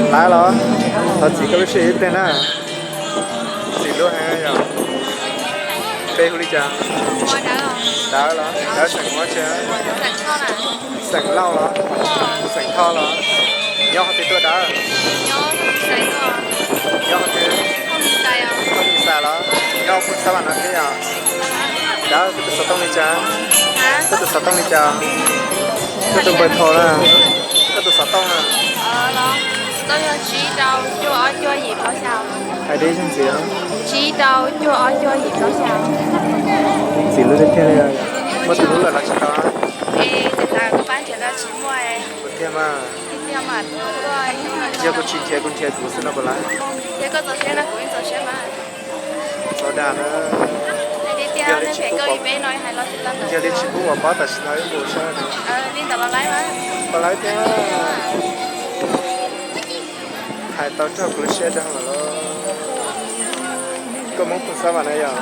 Lawv los, thov txim koj lub sij hawm ib pliag na. Txim hlub heev yom. Peb hu li cas? Dawb los, Dawb xeem Huab tsi? Xeem Lauj los, xeem Thoj los. Nyob qhov twg tuaj Dawb? Nyob qhov twg? Thoj Mis Xais los, nyob puag xab vam no thiab yom. Dawb, koj tus xov tooj li cas? Koj tus xov tooj li cas? Koj tus npawb thau na? Koj tus xov tooj na? Hais dib zog ntxiv. Txim hlub tiag tiag li, muaj tus hlub lawm los tsis tau. Kuv tiag mas, yog kuv tsis nrhiav kuv nrhiav kuv xwb no puas laib? Txhob dag na. Yog li tsis pub, yog li tsis pub uas pob tam sim no wb mus saib. Puas laib thiab? Hais tau raug kuv lub siab dag lawm los. Koj Hmoob puag xab vam na yom?